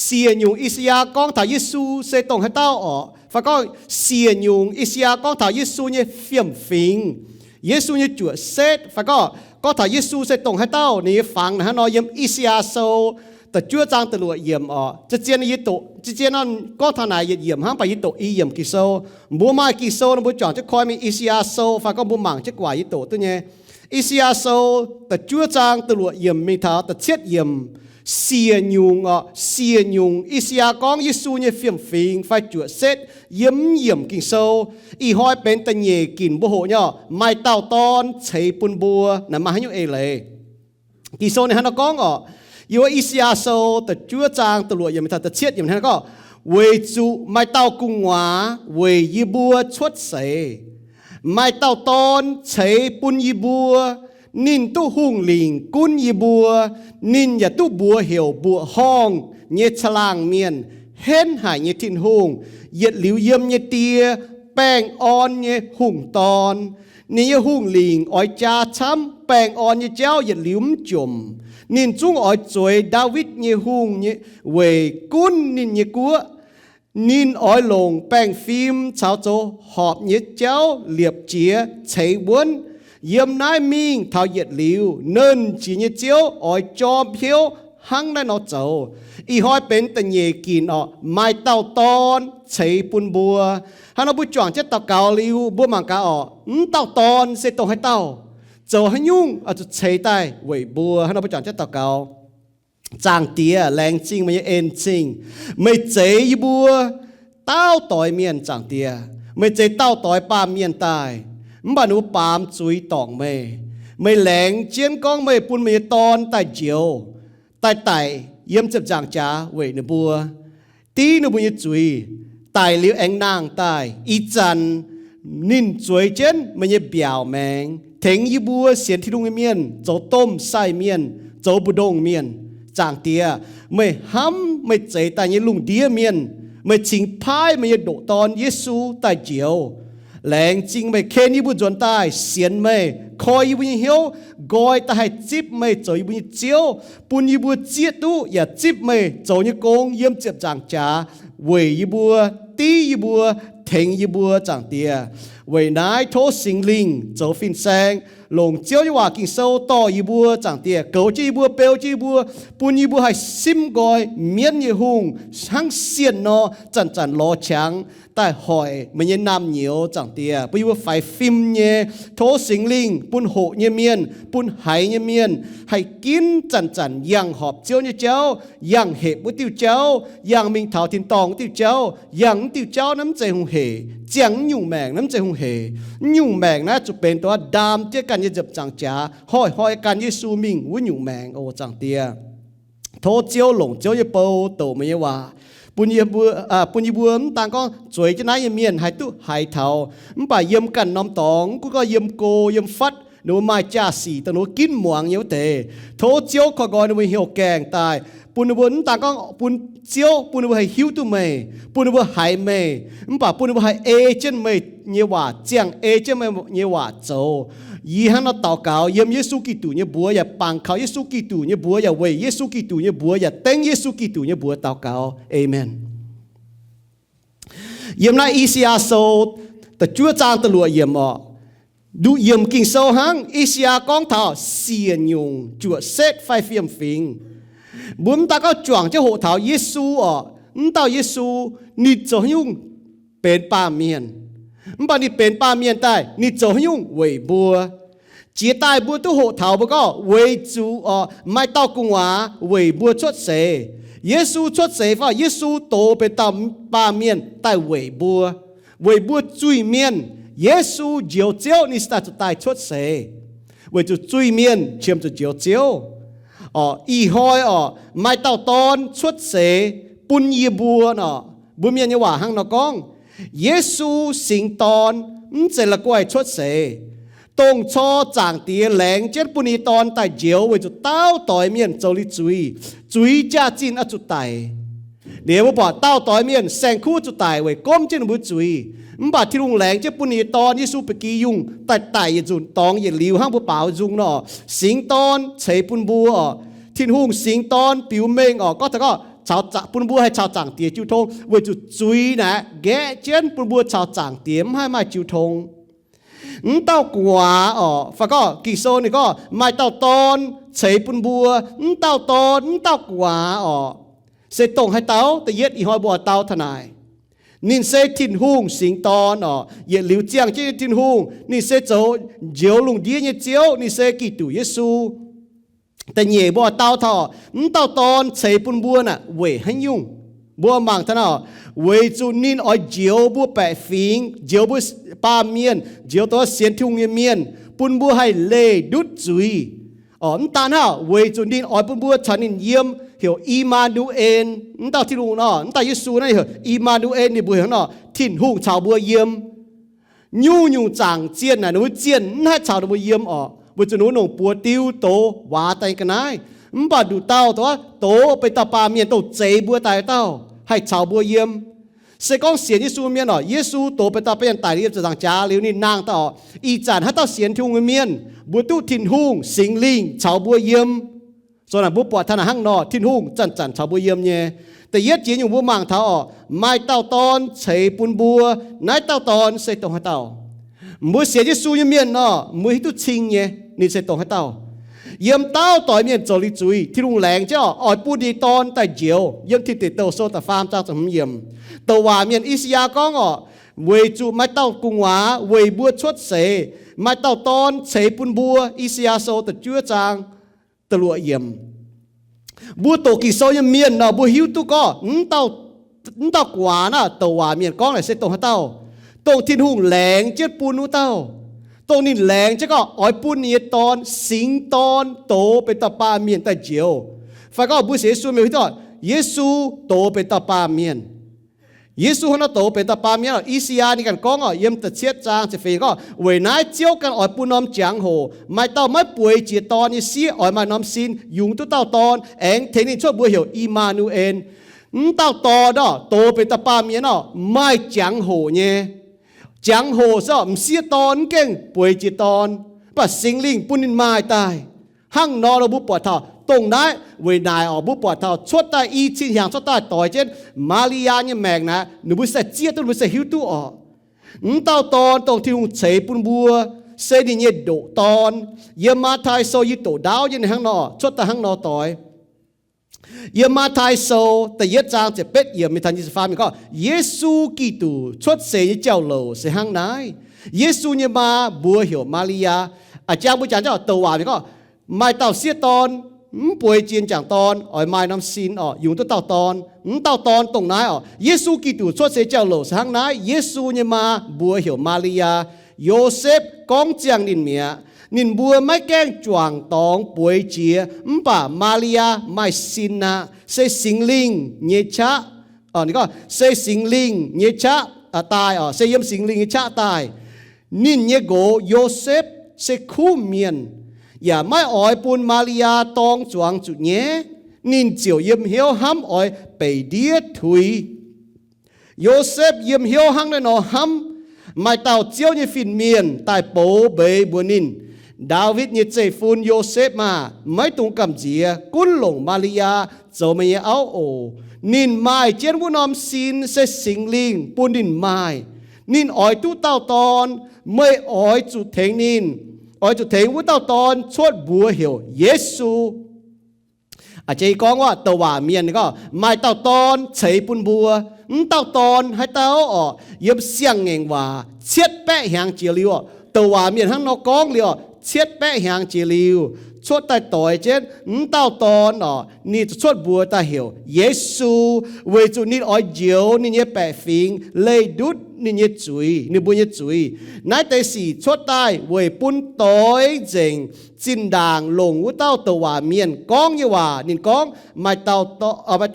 Siec nyungc I^saa^yaa gorngv taux Yesu se dongh haaix dauh orqc? Fai gorngv siec nyungc I^saa^yaa gorngv taux Yesu nyei fiem-fingx, Yesu nyei juoqc setv, fai gorngv, gorngv taux Yesu se dongh haaix dauh, ninh nyei fangx naaic hnangv nor yiem I^saa^yaa Sou da'juov zaang da'luoqc yiemc orqc. Zien-zien yie doqc, zien-zien nor gorngv taux naaic yietc yiemc hnangv, mv baac yie doqc i yiemc Ging-Sou. Mbuo maaih Ging-Sou nor mbuo juangc jienv koi mingh I^saa^yaa Sou, fai gorngv mbuo mangc jienv guaax yie doqc duqv nyei. I^saa^yaa Sou da'juov zaang da'luoqc yiemc mingh taux da'cietv yiemc. Siec nyungc orqc, siec nyungc I^saa^yaa gorngv Yesu nyei fiem-fingx fai juoqc setv yiem mv yiemc Ging-Sou. Ih hnoi benx da'nyeic ginc mbuo hoqc nyei orqc, maaih dauh dorn ceix bun mbuo. Naaiv maaih haaix nyungc eix leiz? Ging-Sou ninh hnangv nor gorngv orqc, yiem wuov I^saa^yaa Sou da'juov zaang da'luoqc yiemc taux da'cietv yiemc hnangv nor gorngv, Weic zuqc maaih dauh gu'nguaaz weic yie mbuo cuotv seix, maaih dauh dorn ceix bun yie mbuo. Ninh duqv hungh lingc gunv yie mbuo. Ninh yaac duqv mbuox heuc Mbuoqc Horngh nyei Caangh Laangh Mienh, Henv Haic nyei Tin-Hungh, Yietc Liuz Yiem nyei Die, Baengh Orn nyei Hungh Dorn. Ninh nyei hungh lingc oix jaa camv baengh orn nyei jauv yietc liuz mv jomc. Ninh zungv oix zueiz Ndaawitv nyei hungh nyei weic gunv ninh nyei guoqv. Ninh oix longc baengh fim caux zoux horpc nyei jauv liepc jiez ceix wuonv. Yiem naaiv mingh taux yietc liuz, Nernh Jiex nyei Ziouv oix jorm hnyouv hnangv naaiv nor zoux. Ih hnoi benx da'nyeic ginc orqc, maaih dauh dorn ceix bun mbuo. Hnangv nor mbuo juangc jienv daux gaux liuz, mbuo mangc gaax orqc, mv dauh dorn se dongh haaix dauh, zoux haaix nyungc oix zuqc ceix daaih weic mbuo. Hnangv nor mbuo juangc jienv daux gaux. Zaangc Diex, laengz zingh meih nyei en-zingh. Meih zeix yie mbuo dauh doix mienh, Zaangc Diex. Meih zeix dauh doix baamh mienh daaih, mv baac ninh mbuo baamz zuiz dorngc meih. Meih laengz jienv gorngv meih bun meih nyei Dorn daaih njoux, daaih daic yiem ziepc nzaangc jaax weic ninh mbuo, div ninh mbuo nyei zuiz, daic liuz aengx nangh daaih. Ih zanc ninh zueiz jienv meih nyei mbiaauc maengx, tengx yie mbuo sienx Tin-Hungh nyei mienh zoux domh sai mienh, zoux mbu'ndongx mienh. Zaangc Diex, meih hnamv meih zeix daaih nyei lungh ndiev mienh. Meih cingx paaiv meih nyei ndoqc Dorn, Yesu, daaih njoux. Laengz zingh meih ken yie mbuo nzuonx daaih sienx meih, koi yie mbuo nyei hnyouv, nqoi daaih haih zipv meih zoux yie mbuo nyei Ziouv, bun yie mbuo zieqv duqv yaac zipv meih zoux nyei gong yiem ziepc nzaangc jaax weic yie mbuo, div yie mbuo, tengx yie mbuo, Zaangc Diex. Weic naaiv tov Singx Lingh zoux fin-saeng, longc Ziouv nyei waac Ging-Sou dorh yie mbuo, Zaangc Diex, goux jienv yie mbuo, beu jienv yie mbuo, bun yie mbuo haih simv nqoi mienv nyei hungh hnangv sienh nor, zanc-zanc lorz qangx daaih hoic meih nyei naamh nyouz, Zaangc Diex, bun yie mbuo faix fim nyei. Tov Singx Lingh bun hoqc nyei mienh, bun haiz nyei mienh haih ginv zanc-zanc yangh horpc Ziouv nyei jauv, yangh hepc wuov diuh jauv, yangh mingh taux tin-dorngh wuov diuh jauv, yangh wuov diuh jauv naaiv mv zeiz hungh heic, ziangh wuov nyungc maengc naaiv mv zeiz hungh heic. Wuov nyungc maengc naaiv zuqc benx dongh ndaam jienv ganh nyei nziepc nzaangc jaax, hoic-hoic gan Yesu mingh wuov nyungc maengc oc, Zaangc Diex. Tov Ziouv longc Ziouv nyei bou doqc meih nyei waac, bun yie mbuo, bun yie mbuo mv daan gorngv zueiz jienv naaiv nyei mienh haih duqv haiz taux, mv baac yiem ganh norm dorngx, mv gunv gorngv yiem go yiem fatv, ninh mbuo maaih jaa-sic dongh ninh mbuo ginv muangx nyei wuov deix. Tov Ziouv koi nqoi ninh mbuo hnyouv gaengh daaih, bun ninh mbuo mv daan gorngv bun Ziouv, bun ninh mbuo haih hiuv duqv meih, bun ninh mbuo haiz meih, mv baac bun ninh mbuo haih ei jienv meih nyei waac, ziangh ei jienv meih nyei waac zoux. Yie hnangv nor daux gaux yiem Yesu Giduc nyei mbuox, yaac bangc kaux Yesu Giduc nyei mbuox, yaac weic Yesu Giduc nyei mbuox, yaac dengv Yesu Giduc nyei mbuox daux gaux. Aamen. Yiem naaiv I^saa^yaa Sou da'juov zaang da'luoqc yiemc orqc, nduqc yiemc Ging-Sou hnangv. I^saa^yaa gorngv taux siec nyungc, juoqc setv fai fiem-fingx. Mbuo mv daan gorngv juangc jienv hoqc taux Yesu orqc, mv dauh Yesu ninh zoux haaix nyungc benx baamh mienh, mv baac ninh benx baamh mienh daaih ninh zoux haaix nyungc weic mbuo. Jiex daaih mbuo duqv hoqc taux mbuo gorngv weic zuqc orqc maaih dauh gu'nguaaz weic mbuo cuotv seix. Yesu cuotv seix fai Yesu doz benx dauh baamh mienh daaih weic mbuo, weic mbuo zuiz-mienh. Yesu njoux Ziouv ninh se daaih zuqc daaih cuotv seix, weic zuqc zuiz-mienh qiemx zuqc njoux Ziouv. Orqc, ih hnoi orqc maaih dauh dorn cuotv seix bun yie mbuo orqc. Mbuo Mienh nyei waac hnangv nor gorngv, Yesu Singx Dorn mv zeiz la'guaih cuotv seix. Dongh cor Zaangc Diex laengz jienv bun ninh Dorn daaih njoux weic zuqc dauh doix mienh zoux liuz zuiz, zuiz jaax-zinh oix zuqc daic. Liuz mbuo buatc dauh doix mienh saeng-kuv zuqc daic weic gomv jienv ninh mbuo zuiz. Mv baac Tin-Hungh laengz jienv bun ninh nyei Dorn, Yesu, ba'gi yungh daaih daic yietc nzunc dorngx yietc liuz hnangv mbuo baaux nzung nor, Singx Dorn ceix bun mbuo orqc. Tin-Hungh Singx Dorn biux mengh orqc, gorngv taux gorngv bun mbuo haih caux Zaangc Diex jiu tong, weic zuqc zuiz naaic nqaeqv jienv bun mbuo caux Zaangc Diex mv haih maaih jiu tong. Mv dauh gu'nguaaz orqc, fai gorngv Ging-Sou ninh gorngv maaih dauh dorn ceix bun mbuo, mv dauh dorn, mv dauh gu'nguaaz orqc, se dongh haaix dauh? Da'yietv ih hnoi mbuo oix dau taux naaic. Ninh se Tin-Hungh singx dorn orqc, yietc liuz ziangh jienv nyei Tin-Hungh. Ninh se zoux njoux lungh ndiev nyei Ziouv. Ninh se Giduc Yesu. Da'nyeic mbuo oix dau taux mv dauh dorn ceix bun mbuo naaic weic haaix nyungc? Mbuo mangc taux naaic, weic zuqc ninh oix njoux mbuo baeqc fingx, njoux mbuo baamh mienh, njoux dongh sienx Tin-Hungh nyei mienh, bun mbuo haih leih ndutv zuiz. Orqc, mv daan hnangv, weic zuqc ninh oix bun mbuo caux ninh yiem, heuc I^maa^nu^en. Mv dauh Tin-Hungh nor, mv dauh Yesu naaiv heuc I^maa^nu^en, ninh mbuo heuc nor, Tin-Hungh caux mbuo yiem. Nyungc-nyungc zaangc zienh naaic, ninh mbuo zienh mv haih caux ninh mbuo yiem orqc, weic zuqc ninh mbuo nongc buoz diu doz waac daaih ga'naaiv. Mv baac nduqc dauh doz, doz benx dauh baamh mienh dongh zeix mbuo daaih dauh haih caux mbuo yiem. Se gorngv sienx Yesu mienh orqc, Yesu doz benx dauh baamh mienh daic liuz yiem ziepc nzaangc jaax liuz ninh nangh daaih orqc, ih zanc haaix dauh sienx Tin-Hungh nyei mienh, mbuo duqv Tin-Hungh Singx Lingh caux mbuo yiem. Zoux naaic mbuo buatc taux naaic hnangv nor, Tin-Hungh zanc-zanc caux mbuo yiem nyei. Da'yietv jiex nyungc mbuo mangc taux orqc, maaih dauh dorn ceix bun mbuo, naaiv dauh dorn se dongh haaix dauh? Mbuo sienx Yesu nyei mienh nor, mbuo hiuv duqv cing nyei ninh se dongh haaix dauh. Yiem dauh doix mienh zoux liuz zuiz, Tin-Hungh laengz jienv orqc, oix bun ninh dorn daaih njoux. Yiem Tin Deic Douh Sou da'faam zaang ziepc hmz yiemc, douc waac mienh I^saa^yaa gorngv orqc, weic zuqc maaih dauh gu'nguaaz weic mbuo cuotv seix, maaih dauh dorn ceix bun mbuo. I^saa^yaa Sou da'juov zaang da'luoqc yiemc. Mbuo doqc Ging-Sou nyei mienh nor, mbuo hiuv duqv gorngv mv dauh gu'nguaaz naaiv, douc waac mienh gorngv naaic se dongh haaix dauh? Dongh Tin-Hungh laengz jienv bun wuov dauh. Dongh ninh laengz jienv gorngv oix bun ninh nyei dorn, singx dorn, doz benx dauh baamh mienh daaih njoux. Fai gorngv mbuo sienx Yesu mienh hiuv duqv, Yesu doz benx dauh baamh mienh. Yesu hnangv nor doz benx dauh baamh mienh orqc, I^saa^yaa ninh ganh gorngv orqc, yiem da'cietv zaang ziepc feix gorngv, weic naaiv Ziouv ganh oix bun norm jangx-hoc maaih dauh maiv bueix jiex dorn nyei sieqv oix maaih norm sin yungz duqv dauh dorn, aengx tengx ninh cuotv mbuox heuc I^maa^nu^en. Mv dauh dorn orqc, doz benx dauh baamh mienh orqc, maaih jangx-hoc nyei. Jangx-hoc se orqc, m'sieqv dorn mv gaengh bueix jiex dorn, mv baac Singx Lingh bun ninh maaih daaih. Hnangv nor, mbuo buatc taux dongh naaiv weic naaic orqc, mbuo buatc taux cuotv daaih i cin hnyangx cuotv daaih doix jienv Maa^li^yaa nyei maengc naaic, ninh mbuo se zieqv duqv, ninh mbuo se hiuv duqv orqc. Mv dauh dorn dongh Tin-Hungh ceix bun mbuo se ninh nyei ndoqc dorn. Yiem Matv^tai Sou yie doqc ndaauv nyei ninh hnangv nor, cuotv daaih hnangv nor doix. Yiem Matv^tai Sou da'yietv zaang ziepc betv yiemc mingh taux nyic ziepc faam yiemc gorngv, Yesu Giduc cuotv seix nyei jauv-louc se hnangv naaiv. Yesu nyei maa mbuox heuc Maa^li^yaa. A'jang mbuo jangx jienv douc waac mienh gorngv, maaih dauh sieqv dorn mv bueix jiex m'jangc dorn, oix maaih norm sin orqc, yungz duqv dauh dorn. Mv dauh dorn dongh naaiv orqc, Yesu Giduc cuotv seix jauv-louc se hnangv naaiv. Yesu nyei maa mbuox heuc Maa^li^yaa. Yosepv gorngv ziangh ninh mi'aqv. Ninh mbuo maiv gaengh juangc dorngx bueix jiex, mv baac Maa^li^yaa maaih sin aqv, se Singx Lingh nyei qaqv. Se Singx Lingh nyei qaqv daaih orqc, se yiem Singx Lingh nyei qaqv daaih. Ninh nyei nqox Yosepv se kuv mienh, yaac maiv oix bun Maa^li^yaa dorng zuangx zuqc nyaiv. Ninh ziouc yiem hnyouv hnamv oix beic ndiev tuix. Yosepv yiem hnyouv hnangv naaiv nor hnamv, maaih dauh Ziouv nyei fin-mienh daaih bouc mbeix mbuox ninh, Ndaawitv nyei zeiv-fun Yosepv aah! Maiv dungx gamh nziex, gunv longc Maa^li^yaa zoux meih nyei auv oc. Ninh maaih jienv wuov norm sin se Singx Lingh bun ninh maaih. Ninh oix duqv dauh dorn. Meih oix zuqc tengx ninh, oix zuqc tengx wuov dauh dorn cuotv mbuox heuc Yesu. A'jang gorngv wuov douc waac mienh gorngv maaih dauh dorn ceix bun mbuo. Mv dauh dorn haaix dauh orqc? Yiem Siang-Ngaengc Waac cietv baeqv hnyangx jiex liuz orqc, douc waac mienh hnangv nor gorngv liuz orqc, cietv baeqv hnyangx jiex liuz cuotv daaih doix jienv mv dauh dorn orqc, ninh zuqc cuotv mbuox daaih heuc Yesu, weic zuqc ninh oix njoux ninh nyei baeqc fingx, leih ndutv ninh nyei zuiz, ninh mbuo nyei zuiz. Naaiv deix sic cuotv daaih weic bun doix nzengc zinh ndaangc longc wuov dauh douc waac mienh gorngv nyei waac. Ninh gorngv, maaih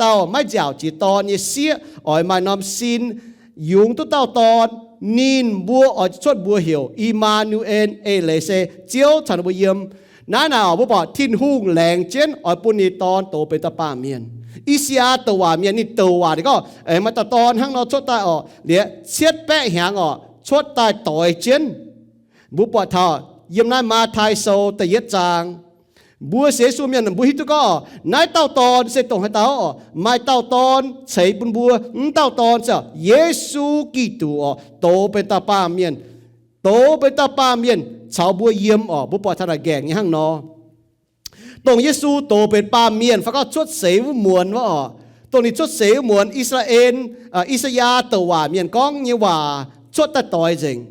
dauh maiv nziaauc jiex dorn nyei sieqv oix maaih norm sin yungz duqv dauh dorn. Ninh mbuo oix zuqc cuotv mbuox heuc I^maa^nu^en, eix leiz se Ziouv caux ninh mbuo yiem. Naaiv naaic orqc, mbuo buatc Tin-Hungh laengz jienv oix bun ninh dorn douz benx dauh baamh mienh. I^saa^yaa douc waac mienh ninh douc waac ninh gorngv, aengx maaih dauh dorn hnangv nor cuotv daaih orqc, liuz cietv baeqv hnyangx orqc, cuotv daaih doix jienv. Mbuo buatc taux yiem naaiv Matv^tai Sou da'yietv zaang, Mbuo sienx Yesu mienh mbuo hiuv duqv gorngv, naaiv dauh dorn se dongh haaix dauh oc? Maaih dauh dorn ceix bun mbuo. Wuov dauh dorn se Yesu Giduc oc, douz benx dauh baamh mienh. Douz benx dauh baamh mienh caux mbuo yiem oc. Mbuo buatc taux naaic nqaengc nyei hnangv nor. Dongh Yesu douz benx baamh mienh fai gorngv cuotv seix wuov muonz wuov oc, dongh ninh cuotv seix wuov muonz, I^saa^laa^en, I^saa^yaa douc waac mienh gorngv nyei waac cuotv daaih doix nzengc.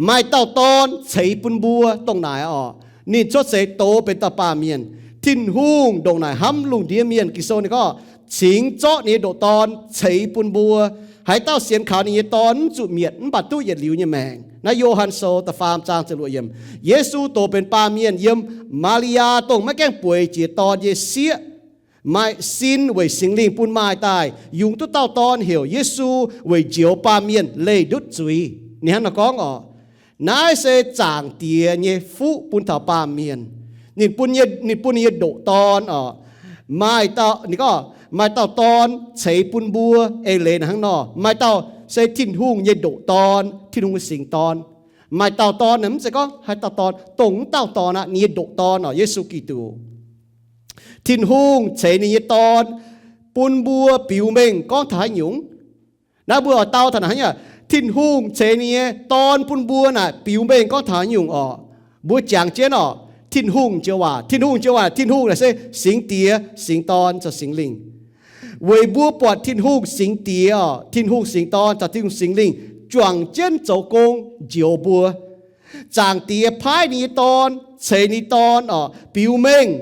Maaih dauh dorn ceix bun mbuo dongh naaic oc. Ninh cuotv seix douz benx dauh baamh mienh. Tin-Hungh ndongc naaic hnamv lungh ndiev mienh. Ging-Sou ninh gorngv, cingx zorqv ninh nyei ndoqc Dorn ceix bun mbuo. Haaix dauh sienx kaux ninh nyei Dorn mv zuqc mietc, mv baac duqv yietc liuz nyei maengc. Naaiv Yo^han Sou da'faam zaang ziepc luoqc yiemc. Yesu douz benx baamh mienh yiem Maa^li^yaa dongh maiv gaengh bueix jiex dorn nyei sieqv, maaih sin weic Singx Lingh bun maaih daaih, yungz duqv dauh dorn heuc Yesu weic njoux baamh mienh leih ndutv zuiz. Ninh hnangv naaiv gorngv oc, naaiv se Zaangc Diex nyei fuqv bun taux baamh mienh. Ninh bun, ninh bun ninh nyei ndoqc Dorn oc. Maaih dauh, ninh gorngv, maaih dauh dorn ceix bun mbuo. Eix leiz naaic hnangv nor, maaih dauh se Tin-Hungh nyei ndoqc Dorn, Tin-Hungh nyei singx dorn. Maaih dauh dorn naaic mv zeiz gorngv haaix dauh dorn, dongh wuov dauh dorn aqv, ninh nyei ndoqc Dorn oc, Yesu Giduc. Tin-Hungh ceix ninh nyei Dorn bun mbuo biux mengh gorngv taux haaix nyungc. Naaiv mbuo oix dau taux naaic hnangv nyei, Tin-Hungh ceix ninh nyei Dorn bun mbuo naaic biux mengh gorngv taux haaix nyungc oc. Mbuo jangx jienv oc, Tin-Hungh joux waac, Tin-Hungh joux waac, Tin-Hungh naaic se Singx Diex, Singx Dorn caux Singx Lingh. Weic mbuo buatc Tin-Hungh Singx Diex oc, Tin-Hungh Singx Dorn caux Tin-Hungh Singx Lingh juangc jienv zoux gong njoux mbuo. Zaangc Diex paaiv ninh nyei Dorn, ceix ninh Dorn oc, biux mengh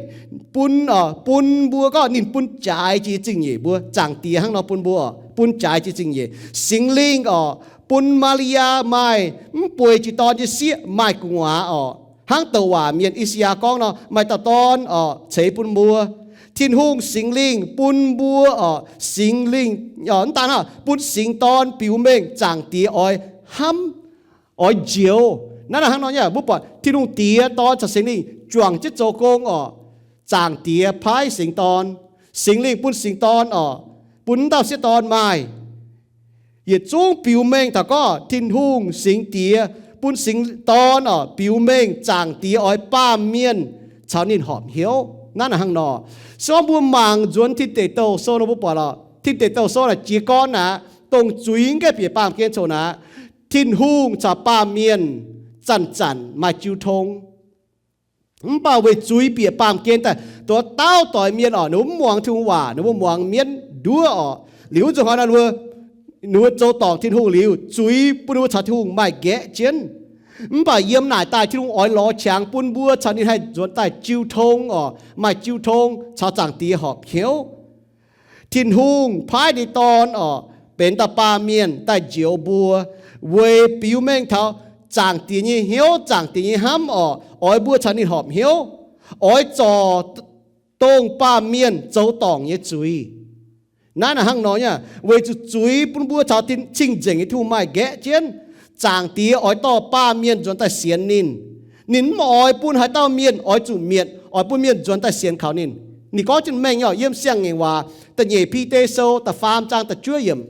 bun, bun mbuo gorngv ninh bun jaaix jiex zingh nyeic mbuo. Zaangc Diex hnangv nor bun mbuo, bun jaaix jiex zingh nyeic. Singx Lingh oc, bun Maa^li^yaa maaih mv bueix jiex dorn nyei sieqv maaih gu'nguaaz oc. Hnangv douc waac mienh I^saa^yaa gorngv nor, maaih dauh dorn oc ceix bun mbuo. Tin-Hungh Singx Lingh bun mbuo oc, Singx Lingh oc, mv daan hnangv, bun Singx Dorn biux mengh Zaangc Diex oix hnamv, oix njoux. Naaiv naaic hnangv nor nyei, mbuo buatc Tin-Hungh Diex, Dorn caux Singx Lingh juangc jienv zoux gong oc. Zaangc Diex paaiv Singx Dorn, Singx Lingh bun Singx Dorn oc, bun wuov dauh sieqv dorn maaih. Yietc zungv biux mengh taux gorngv Tin-Hungh Singx Diex bun Singx Dorn oc biux mengh Zaangc Diex oix baamh mienh caux ninh horpc hnyouv. Naaiv naaic hnangv nor, se gorngv mbuo mangc nzuonx Tin Deic Douh Sou nor mbuo buatc oc, Tin Deic Douh Sou naaic jiez gorn aqv, dongh zuiz mv gaengh bieqc baamh gen coc naaic, Tin-Hungh caux baamh mienh zanc-zanc maaih jiu tong. Mv baac weic zuiz bieqc baamh gen daaih, dongh dauh doix mienh oc, ninh mbuo mv muangx Tin-Hungh waac, ninh mbuo muangx mienv nduov oc. Liuz wuov nzunc hnoi nor, ninh mbuo zoux dorngc Tin-Hungh liuz, zuiz bun ninh mbuo caux Tin-Hungh maaih nqaeqv jienv. Mv baac yiem naaic daaih Tin-Hungh oix lorz qangx bun mbuo caux ninh haih nzuonx daaih jiu tong oc, maaih jiu tong caux Zaangc Diex horpc hnyouv. Tin-Hungh paaiv ninh Dorn oc, benx dauh baamh mienh daaih njoux mbuo, weic biux mengh taux Zaangc Diex nyei hnyouv, Zaangc Diex nyei hnamv oc, oix mbuo caux ninh horpc hnyouv, oix zorc dongh baamh mienh zoux dorngc nyei zuiz. Naaiv naaic hnangv nor nyei, weic zuqc zuiz bun mbuo caux cing-nzengc nyei Tin-Hungh maaih nqaeqv jienv. Zaangc Diex oix dorh baamh mienh nzuonx daaih sienx ninh. Ninh mv oix bun haaix dauh mienh oix zuqc mietc, oix bun mienh nzuonx daaih sienx kaux ninh. Ninh gorngv jienv mengh nyei oc, yiem Siang-Ngaengc Waac da'nyeic Bide Sou da'faam zaang da'juov yiemc.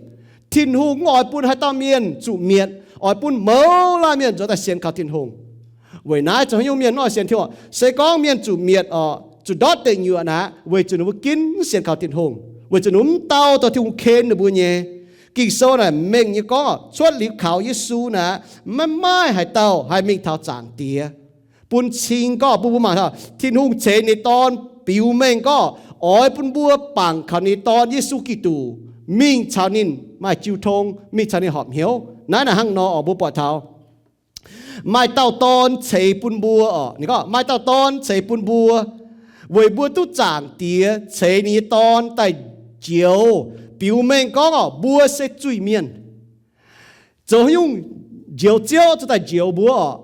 Tin-Hungh mv oix bun haaix dauh mienh zuqc mietc, oix bun mouz laanh mienh nzuonx daaih sienx kaux Tin-Hungh. Weic naaiv zoux haaix nyungc mienh mv oix sienx Tin-Hungh? Se gorngv mienh zuqc mietc oc, zuqc ndortv deic nyuoqc naaic, weic zuqc ninh mbuo ginv sienx kaux Tin-Hungh, weic zuqc ninh mbuo mv dau dorh Tin-Hungh ken ninh mbuo nyei. Ging-Sou naaic mengh nyei gorngv, cuotv liuz kaux Yesu naaic, maiv maaih haaix dauh haih mingh taux Zaangc Diex. Bun cing gorngv bun mbuo mangc taux Tin-Hungh ceix ninh Dorn biux mengh gorngv oix bun mbuo bangc kaux ninh Dorn, Yesu Giduc, mingh caux ninh maaih jiu tong, mingh caux ninh horpc hnyouv. Naaiv naaic hnangv nor oc, mbuo buatc taux maaih dauh Dorn ceix bun mbuo oc. Ninh gorngv maaih dauh Dorn ceix bun mbuo, weic mbuo duqv Zaangc Diex ceix ninh nyei Dorn daaih njoux, biux mengh gorngv oc, mbuo se zuiz-mienh. Zoux haaix nyungc njoux Ziouv zuqc daaih njoux mbuo oc?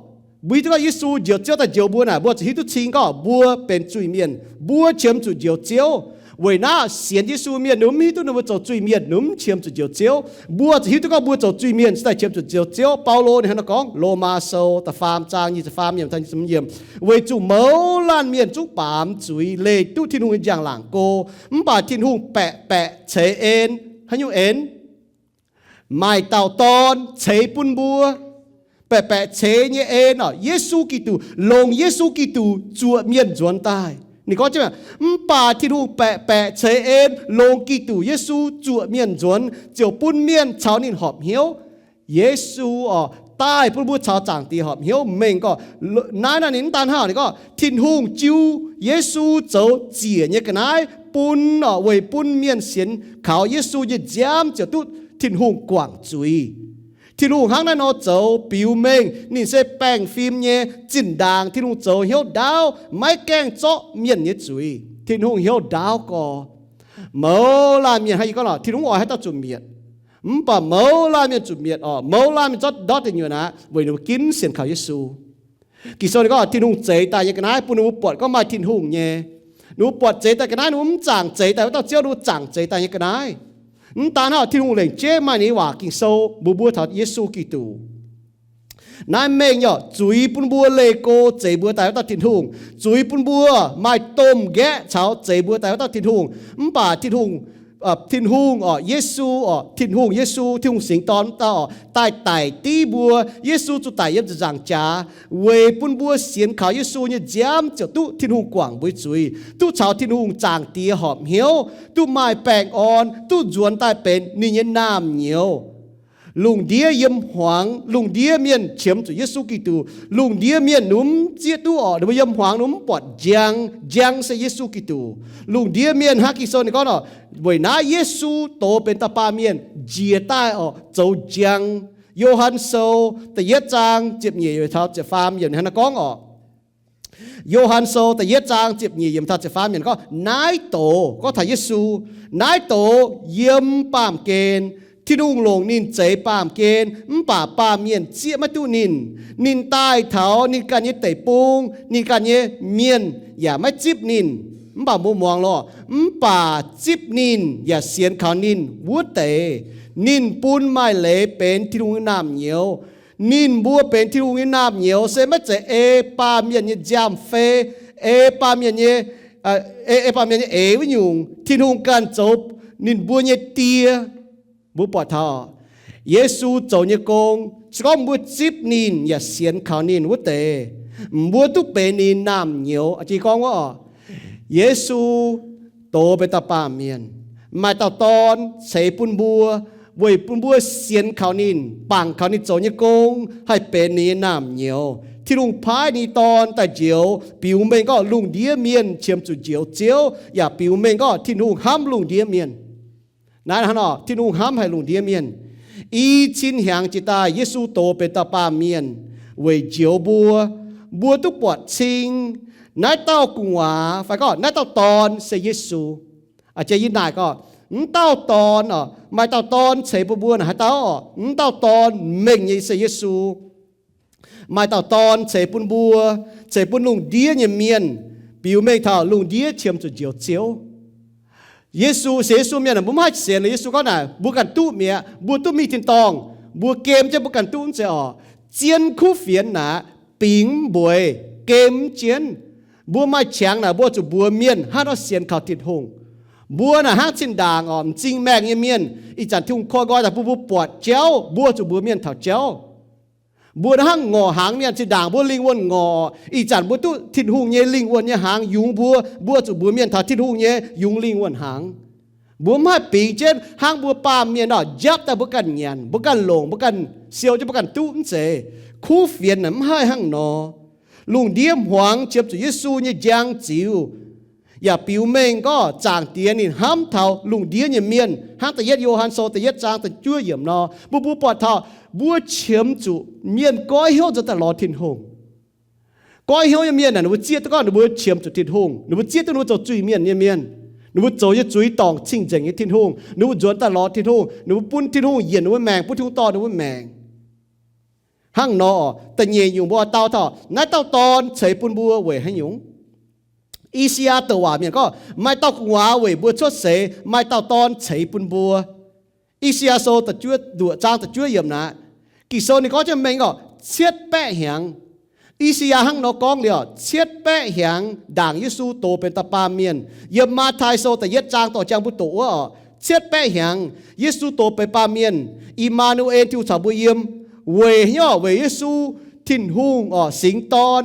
Mbuo hiuv duqv gorngv Yesu njoux Ziouv daaih njoux mbuo naaic, mbuo zuqc hiuv duqv cing gorngv mbuo benx zuiz-mienh, mbuo qiemx zuqc njoux Ziouv. Weic naaiv sienx Yesu mienh ninh mbuo mv hiuv duqv ninh mbuo zoux zuiz-mienh, ninh mbuo mv qiemx zuqc njoux Ziouv. Mbuo zuqc hiuv duqv gorngv mbuo zoux zuiz-mienh cingx daaih qiemx zuqc njoux Ziouv. Baulo ninh hnangv naaiv gorngv, Lomaa Sou da'faam zaang nyic ziepc faam yiemc, weic zuqc mouz laanh mienh zungv baamz zuiz, leih duqv Tin-Hungh nyei njang-laangc go. Mv baac Tin-Hungh baeqc baeqc ceix en. Haaix nyungc en? Maaih dauh Dorn ceix bun mbuo. Baeqc baeqc ceix nyei en oc, Yesu Giduc, longc Yesu Giduc zuoqc mienh nzuonx daaih. Ninh gorngv, mv baac Tin-Hungh baeqc baeqc ceix en longx Giduc Yesu zuoqc mienh nzuonx, ziouc bun mienh caux ninh horpc hnyouv. Yesu oc, daaih bun mbuo caux Zaangc Diex horpc hnyouv mengh gorqv. Naaiv naaiv ninh mv daan hnangv, ninh gorngv Tin-Hungh jiu Yesu zoux ziec nyei ga'naaiv bun oc, weic bun mienh sienx kaux Yesu nyei nziaamv ziouc duqv Tin-Hungh guangc zuiz. Tin-Hungh hnangv naaiv nor zoux biux mengh ninh se baengh fim nyei zinh ndaangc. Tin-Hungh zoux hnyouv ndaauv, maiv gaengh zorqv mienh nyei zuiz. Tin-Hungh hnyouv ndaauv gorx. Mouz laanh mienh, hnangv yie gorngv nor, Tin-Hungh oix haaix dauh zuqc mietc. Mv baac mouz laanh mienh zuqc mietc oc. Mouz laanh mienh zorqv ndortv deic nyuoqc aqv, weic ninh mbuo ginv sienx kaux Yesu. Ging-Sou ninh gorngv Tin-Hungh zeix daaih nyei ga'naaiv bun ninh mbuo buatc gorngv maaih Tin-Hungh nyei. Ninh mbuo buatc zeix daaih ga'naaiv, ninh mbuo mv zaangc zeix daaih wuov dauh Ziouv, ninh mbuo zaangc zeix daaih nyei ga'naaiv. Mv daan hnangv, Tin-Hungh lengc jeiv maaih ninh nyei waac Ging-Sou mbuox mbuo taux Yesu Giduc. Naaiv mengh yaac zuiz bun mbuo leih go zeix mbuo daaih wuov dauh Tin-Hungh. Zuiz bun mbuo maaih domh nqaeqv caux zeix mbuo daaih wuov dauh Tin-Hungh. Mv baac Tin-Hungh, Tin-Hungh oc, Yesu oc, Tin-Hungh Yesu, Tin-Hungh Singx Dorn wuov dauh oc, daaih daic div mbuo. Yesu zuqc daic yiem ziepc nzaangc jaax weic bun mbuo sienx kaux Yesu nyei nziaamv ziouc duqv Tin-Hungh guangc mbuo zuiz, duqv caux Tin-Hungh Zaangc Diex horpc hnyouv, duqv maaih baengh orn, duqv nzuonx daaih benx ninh nyei naamh nyouz. Lungh ndiev yiem hmuangx, lungh ndiev mienh qiemx zuqc Yesu Giduc. Lungh ndiev mienh ninh mv zieqv duqv oc, ninh mbuo yiem hmuangx ninh mv buatc njang. Njang se Yesu Giduc. Lungh ndiev mienh hnangv Ging-Sou ninh gorngv oc, weic naaiv Yesu dox benx dauh baamh mienh njiec daaih oc, zoux njang. Yo^han Sou da'yietv zaang ziepc nyeic taux ziepc faam yiemc hnangv naaiv gorngv oc. Yo^han Sou da'yietv zaang ziepc nyeic yiemc taux ziepc faam yiemc gorngv, naaiv doz, gorngv taux Yesu, naaiv doz yiem baamh gen. Tin-Hungh longc ninh zeix baamh gen, mv baac baamh mienh zieqv maiv duqv ninh. Ninh daaih taux ninh ganh nyei deic-bung, ninh ganh nyei mienh yaac maiv zipv ninh. Mv baac mbuo muangx lorqc, mv baac zipv ninh yaac sienx kaux ninh wuov deix, ninh bun maaih leiz benx Tin-Hungh nyei naamh nyouz. Ninh mbuo benx Tin-Hungh nyei naamh nyouz se maiv zeiz ei baamh mienh nyei nziaamv-fei, ei baamh mienh nyei, ei, ei baamh mienh nyei eix wuov nyungc. Tin-Hungh ganh zoux ninh mbuo nyei Die. Mbuo buatc taux Yesu zoux nyei gong, se gorngv mbuo zipv ninh yaac sienx kaux ninh wuov deix, mbuo duqv benx ninh naamh nyouz. Jiex gorngv wuov, Yesu doz benx dauh baamh mienh, maaih dauh dorn ceix bun mbuo, weic bun mbuo sienx kaux ninh, bangc kaux ninh zoux nyei gong, haih benx ninh nyei naamh nyouz. Tin-Hungh paaiv ninh dorn daaih njoux, biux mengh gorngv lungh ndiev mienh qiemx zuqc njoux Ziouv, yaac biux mengh gorngv Tin-Hungh hnamv lungh ndiev mienh. Naaiv hnangv nor, Tin-Hungh hnamv haic lungh ndiev mienh. I cin hnyangx jiex daaih Yesu doz benx dauh baamh mienh weic njoux mbuo. Mbuo duqv buatc cing naaiv dauh gu'nguaaz fai gorngv naaiv dauh dorn se Yesu. A'jiex yie naaic gorngv, mv dauh dorn oc, maaih dauh dorn ceix bun mbuo naaic haaix dauh oc? Mv dauh dorn mengh nyei se Yesu. Maaih dauh dorn ceix bun mbuo, ceix bun lungh ndiev nyei mienh, biux mengh taux lungh ndiev qiemx zuqc njoux Ziouv. Yesu, sienx Yesu mienh aah, mbuo mv haih sienx. Yesu gorngv naaic, mbuo ganh duqv mi'aqv, mbuo duqv mingh tin-dorngh, mbuo gem jienv mbuo ganh duqv mv zeiz oc. Zien kuv fienx naaic, bingx mbueiz, gem jienv. Mbuo maaih qangx naaic, mbuo zuqc mbuox mienh hnangv nor sienx kaux Tin-Hungh. Mbuo naaic hnangv zinh ndaangc oc, m'zing maengh nyei mienh, ih zanc Tin-Hungh koi nqoi daaih bun mbuo buatc jauv, mbuo zuqc mbuox mienh taux jauv. Mbuo naaiv hnangv ngorc hnaangx mienh, zinh ndaangc mbuo lingh wuonh ngorc, ih zanc mbuo duqv Tin-Hungh nyei lingh wuonh nyei hnaangx yungz mbuo, mbuo zuqc mbuox mienh taux Tin-Hungh nyei yungz lingh wuonh hnaangx. Mbuo mv haih bingx jienv hnangv mbuo baamh mienh oc, njapv daaih mbuo ganh nyanc, mbuo ganh longc, mbuo ganh siou jienv mbuo ganh duqv, mv zeiz. Kuv fienx naaic mv haih hnangv nor. Lungh ndiev hmuangx qiemx zuqc Yesu nyei njang ziux, yaac biux mengh gorngv Zaangc Diex ninh hnamv taux lungh ndiev nyei mienh, hnangv da'yietv Yo^han Sou da'yietv zaang da'juov yiemc nor. Mbuo, mbuo buatc taux mbuo qiemx zuqc mienh goiv hnyouv nzuonx daaih lorz Tin-Hungh. Goiv hnyouv nyei mienh naaic, ninh mbuo zieqv duqv gorngv ninh mbuo qiemx zuqc Tin-Hungh, ninh mbuo zieqv duqv ninh mbuo zoux zuiz-mienh nyei mienh, ninh mbuo zoux nyei zuiz dorngc cing-nzengc nyei Tin-Hungh, ninh mbuo nzuonx daaih lorz Tin-Hungh, ninh mbuo bun Tin-Hungh yienc ninh mbuo maengc, bun Tin-Hungh dorh ninh mbuo maengc. Hnangv nor, da'nyeic nyungc mbuo oix dau taux naaiv dauh dorn ceix bun mbuo weic haaix nyungc? I^saa^yaa douc waac mienh gorngv, maaih dauh gu'nguaaz weic mbuo cuotv seix, maaih dauh dorn ceix bun mbuo. I^saa^yaa Sou da'juov, nduoqc zaang da'juov yiemc naaic, Ging-Sou ninh gorngv jienv mengh gorngv cietv baeqv hnyangx. I^saa^yaa hnangv nor gorngv liuz, cietv baeqv hnyangx ndaangc Yesu doz benx dauh baamh mienh. Yiem Matv^tai Sou da'yietv zaang dorh jangx mbuo doqc wuov oc, cietv baeqv hnyangx Yesu doz benx baamh mienh, I^maa^nu^en, Tin-Hungh caux mbuo yiem. Weic haaix nyungc? Weic Yesu, Tin-Hungh oc, singx dorn,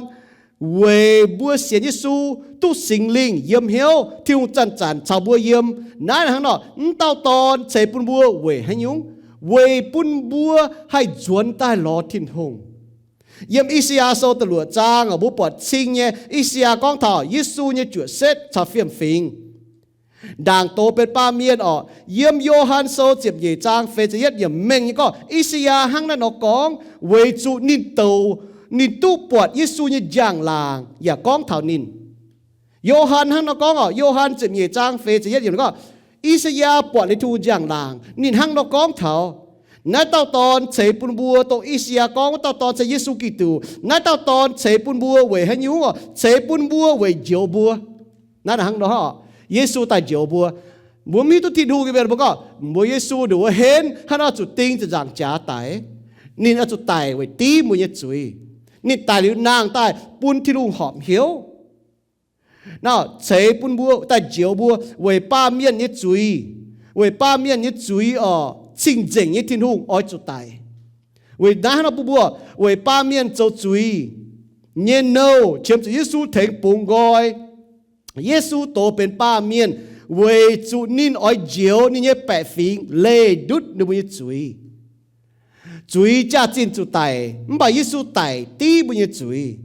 weic mbuo sienx Yesu duqv Singx Lingh yiem hnyouv, Tin-Hungh zanc-zanc caux mbuo yiem. Naaiv hnangv nor, mv dauh dorn ceix bun mbuo weic haaix nyungc? Weic bun mbuo haih nzuonx daaih lorz Tin-Hungh. Yiem I^saa^yaa Sou da'luoqc zaang, mbuo buatc cing nyei, I^saa^yaa gorngv taux Yesu nyei juoqc setv caux fiem-fingx. Ndaangc doz benx baamh mienh orqc. Yiem Yo^han Sou ziepc nyeic zaang feix ziepc yietv yiemc mengh nyei gorngv I^saa^yaa hnangv naaiv nor gorngv, weic zuqc ninh douc, ninh duqv buatc Yesu nyei njang-laangc yaac gorngv taux ninh. Yo^han hnangv nor gorngv orqc. Yo^han ziepc nyeic zaang feix ziepc yietv yiemc gorngv, I^saa^yaa buatc liuz Tin-Hungh njang-laangc, ninh hnangv nor gorngv taux, naaiv dauh dorn ceix bun mbuo, dongh I^saa^yaa gorngv wuov dauh dorn se Yesu Giduc. Naaiv dauh dorn ceix bun mbuo weic haaix nyungc orqc? Ceix bun mbuo weic njoux mbuo. Naaiv hnangv nor, Yesu daaih njoux mbuo. Mbuo mv hiuv duqv Tin-Hungh nyei mienh mbuo gorngv, mbuo Yesu nduqc wuov henv hnangv nor zuqc ding ziepc nzaangc jaax daic. Ninh oix zuqc daic weic div mbuo nyei zuiz. Ninh daic liuz nangh daaih bun Tin-Hungh horpc hnyouv. Nor ceix bun mbuo daaih njoux mbuo weic baamh mienh nyei zuiz. Weic baamh mienh nyei zuiz orqc, cing-nzengc nyei Tin-Hungh oix zuqc daic. Weic naaiv hnangv nor bun mbuo weic baamh mienh zoux zuiz nyei nouh qiemx zuqc Yesu tengx bungx nqoi. Yesu doz benx baamh mienh weic zuqc ninh oix njoux ninh nyei baeqc fingx leih ndutv ninh mbuo nyei zuiz. Zuiz jaax-zinh zuqc daic, mv baac Yesu daic div mbuo nyei zuiz.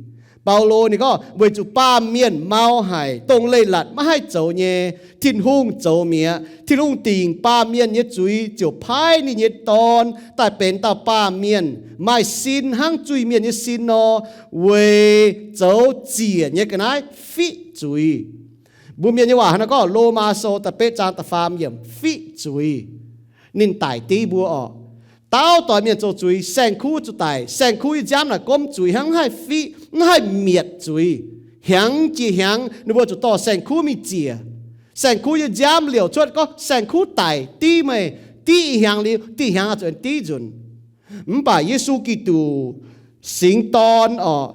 Baulo ninh gorngv, weic zuqc baamh mienh mau haic, dongh leiz-latc maiv haih zoux nyei, Tin-Hungh zoux mi'aqv. Tin-Hungh dingc baamh mienh nyei zuiz ziouc paaiv ninh nyei Dorn daaih benx dauh baamh mienh, maaih sin hnangv zuiz-mienh nyei sin nor, weic zoux ziec nyei ga'naaiv fiqv zuiz. Mbuo Mienh nyei waac hnangv naaiv gorngv, Lomaa Sou da'betv zaang da'faam yiemc, fiqv zuiz. Ninh daic div mbuo orqc. Dauh doix mienh zoux zuiz, saeng-kuv zuqc daic. Saeng-kuv nyei nziaamv naaic gomv zuiz hnangv, mv haih fiqv, mv haih mietc zuiz. Hnyangx jiex hnyangx ninh mbuo zuqc dorh saeng-kuv mingh ziec. Saeng-kuv nyei nziaamv liouc cuotv gorngv, saeng-kuv daic div meih. Div ih hnyangx liuz, div hnyangx zuqc div nzunc. Mv baac Yesu Giduc, singx dorn orqc,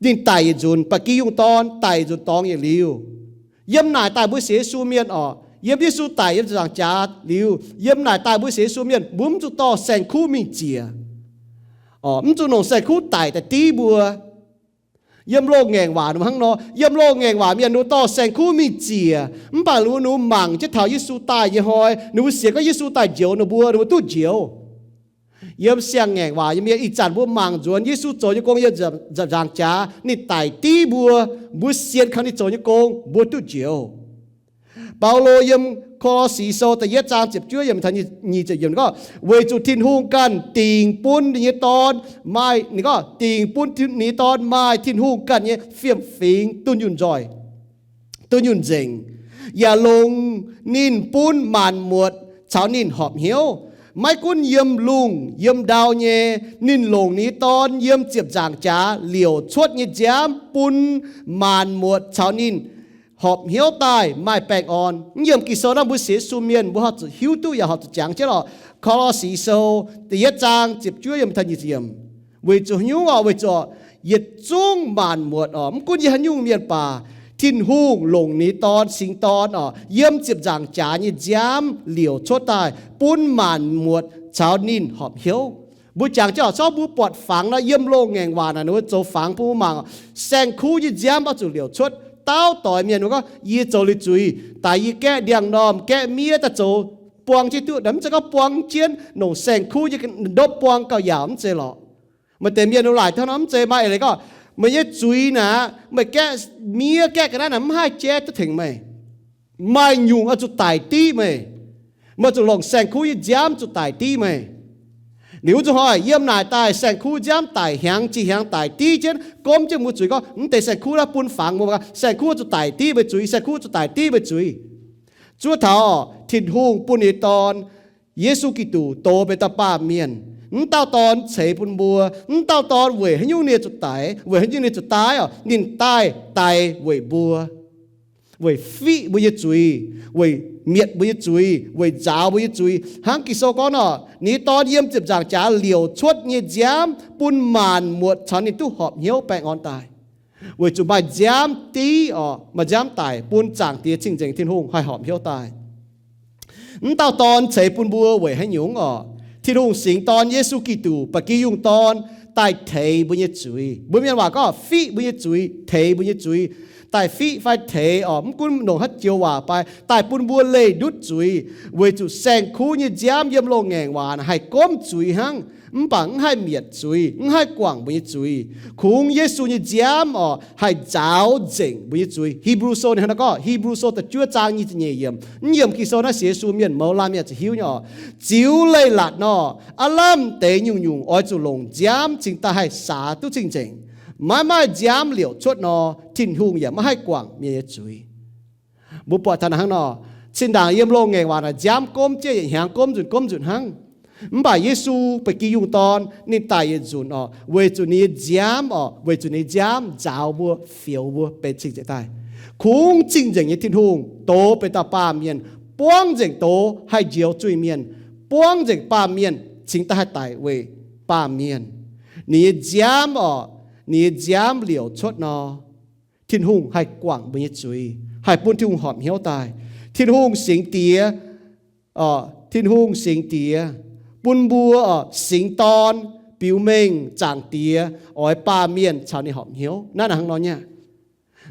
ninh daic yietc nzunc, ba'gi yungh dorn daic yietc nzunc dorngx yietc liuz. Yiem naaic daaih mbuo sienx Yesu mienh orqc, yiem Yesu daic yiem ziepc nzaangc jaax liuz, yiem naaic daaih mbuo sienx Yesu mienh mbuo mv zuqc dorh saeng-kuv mingh ziec. Orqc, mv zuqc longc saeng-kuv daic daaih div mbuo. Yiem loz-ngaengc waac ninh mbuo hnangv nor, yiem loz-ngaengc waac mienh ninh mbuo dorh saeng-kuv mingh ziec, mv baac ninh mbuo mangc jienv taux Yesu daaih nyei hnoi, ninh mbuo sienx gorngv Yesu daaih njoux ninh mbuo, ninh mbuo duqv njoux. Yiem siang-ngaengc waac nyei mienh, ih zanc mbuo mangc nzuonx Yesu zoux nyei gong yiem ziepc nzaangc jaax, ninh daic div mbuo, mbuo sienx kaux ninh zoux nyei gong, mbuo duqv njoux. Baulo yiem Ko^lo^si Sou da'yietv zaang ziepc juov yiemc taux nyic ziepc yiemc gorngv, weic zuqc Tin-Hungh ganh dingc bun ninh nyei Dorn maaih, ninh gorngv dingc bun ninh nyei Dorn maaih Tin-Hungh ganh nyei fiem-fingx dunh yunh nzoih, dunh yunh nzengc, yaac longc ninh bun maanc muotc caux ninh horpc hnyouv. Maiv gunv yiem lungh yiem ndau nyei, ninh longc ninh nyei Dorn yiem ziepc nzaangc jaax liouc cuotv nyei nziaamv bun maanc muotc caux ninh horpc hnyouv daaih maaih baengh orn. Mv yiemc Ging-Sou naaiv mbuo sienx Yesu mienh mbuo horpc zuqc hiuv duqv yaac horpc zuqc jangx jienv lorqc. Ko^lo^si Sou da'yietv zaang ziepc juov yiemc taux nyic ziepc yiemc, weic zuqc nyungc orqc, weic zuqc yietc zungv maanc muotc orqc, mv gunv yiem haaix nyungc mienh baac, Tin-Hungh longc ninh nyei Dorn, singx Dorn orqc, yiem ziepc nzaangc jaax nyei nziaamv liouc cuotv daaih bun maanc muotc caux ninh horpc hnyouv. Mbuo jangx jienv orqc, zorqv mbuo buatc fangx nor, yiem loz-ngaengc waac naaic ninh mbuo zoux fangx bun mbuo mangc orqc, saeng-kuv nyei nziaamv oix zuqc liouc cuotv. Dauh doix mienh mbuo gorngv, yie zoux liuz zuiz, daaih yie gaeqv ndiangx-normh, gaeqv miev daaih zoux buang jienv duqv. Mv zeiz gorngv buang jienv longc saeng-kuv nyei ndopv buang gauh yaauc, mv zeiz lorqc. Maaih deix mienh laaic taux nor mv zeiz, maaih eix leiz gorngv, meih nyei zuiz naaic, meih gaeqv miev gaeqv ga'naaiv naaic mv haih jaiv duqv tengx meih. Maaih nyungc oix zuqc daic div meih. Meih zuqc longc saeng-kuv nyei nziaamv zuqc daic div meih. Liuz wuov zuqc hnoi yiem naaic daaih saeng-kuv nziaamv daic hnyangx jiex hnyangx daic div jienv, gomv jienv mbuo zuiz gorngv, mv deix saeng-kuv naaiv bun fangx mbuo, saeng-kuv zuqc daic div meih zuiz, saeng-kuv zuqc daic div meih zuiz. Zuov taux Tin-Hungh bun ninh nyei Dorn, Yesu Giduc, dox benx dauh baamh mienh. Mv dauh Dorn ceix bun mbuo. Mv dauh Dorn weic haaix nyungc ninh zuqc daic, weic haaix nyungc ninh zuqc daiv orqc? Ninh daaih daic weic mbuo, weic fiqv mbuo nyei zuiz, weic mietc mbuo nyei zuiz, weic nzaaux mbuo nyei zuiz. Hnangv Ging-Sou gorngv nor, ninh nyei Dorn yiem ziepc nzaangc jaax liouc cuotv nyei nziaamv bun maanc muotc caux ninh duqv horpc hnyouv baengh orn daaih. Weic zuqc maaih nziaamv div orqc, maaih nziaamv daic bun Zaangc Diex Cing-Nzengc Tin-Hungh haih horpc hnyouv daaih. Mv dauh Dorn ceix bun mbuo weic haaix nyungc orqc? Tin-Hungh singx Dorn, Yesu Giduc, ba'gi yungh dorn, daaih teix mbuo nyei zuiz. Mbuo mienh waac gorngv fiqv mbuo nyei zuiz, teix mbuo nyei zuiz. Daaih fiqv fai teix orqc, mv gunv longc haaix joux waac fai, daaih bun mbuo leih ndutv zuiz, weic zuqc saeng-kuv nyei nziaamv yiem loz-ngaengc waac haih gomv zuiz hnangv, mv baac mv haih mietc zuiz, mv haih guangc mbuo nyei zuiz. Kungx Yesu nyei nziaamv orqc, haih nzaaux nzengc mbuo nyei zuiz. Hipv^lu Sou ninh hnangv naaiv gorngv, Hipv^lu Sou da'juov zaang nyic ziepc nyeic yiemc, yiem Ging-Sou naaiv sienx Yesu mienh mouz laanh mienh ziouc hiuv nyei orqc. Ziux leiz-latc nor, aav lamh deix nyungc-nyungc oix zuqc longc nziaamv cingx daaih haih saax duqv cing-nzengc. Maiv maaih nziaamv liouc cuotv nor, Tin-Hungh yaac maiv haih guangc mienh nyei zuiz. Mbuo buatc taux naaiv hnangv nor, zinh ndaangc yiem loz-ngaengc waac naaic nziaamv gomv jienv yietc hnyangx gomv nzunc gomv nzunc hnangv. Mv baac Yesu ba'gi yungh dorn ninh daic yietc nzunc orqc, weic zuqc ninh nyei nziaamv orqc, weic zuqc ninh nyei nziaamv nzaaux mbuo, fioux mbuo benx cing-nzengc daaih. Kungx cing-nzengc nyei Tin-Hungh doz benx dauh baamh mienh, buangv nzengc doz haih njoux zuiz-mienh, buangv nzengc baamh mienh cingx daaih haih daic weic baamh mienh. Ninh nyei nziaamv orqc, ninh nyei nziaamv liouc cuotv nor, Tin-Hungh haih guangc mbuo nyei zuiz, haih bun Tin-Hungh horpc hnyouv daaih. Tin-Hungh singx Diex, Tin-Hungh singx Diex, bun mbuo orqc singx Dorn, biux mengh Zaangc Diex oix baamh mienh caux ninh horpc hnyouv. Naaiv hnangv nor nyei.